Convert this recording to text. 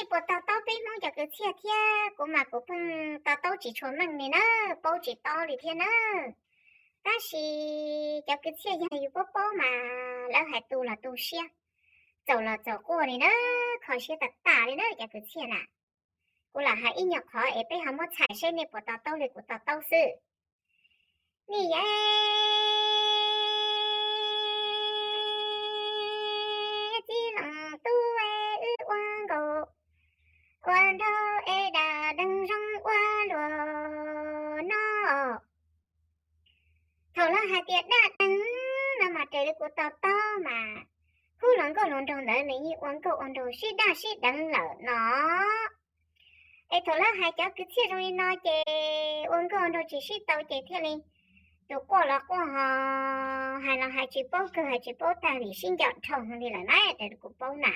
Nej puas to taub peb Hmoob cov kwv txhiaj thiab? Kuv mas kuv pheej to taub tsis tshua meej li na, paub tsis taub li thiab na. Tab sis cov kwv txhiaj yog yus paub paub mas lawv hais tu los tu siab, txaus los txaus quaj li na, kho siab tas tas li na cov kwv txhiaj na. Kuv lam hais ib nyuag qhov es peb ho muab txhais seb nej puas to taub li kuv to taub xwb. Nim yog txij los tub es wb ua nkaus, ua nraug es daj deeg zoo ua luag no. Thaum lawv hais tias daj deeg no mas raws li kuv to taub mas khub hluas nkauj hluas nraug ntawd nws yeej ua nkauj ua nraug sib daj sib deev lawm no. Es thaum lawv hais cov kwv txhiaj zoo li no ces ua nkauj ua nraug tsis sib tau ces thiaj li tus quaj los quaj ho, hais los hais tsis paub kawg, hais tsis paub tag li, sib nco dhau li lawm na, raws li kuv paub na.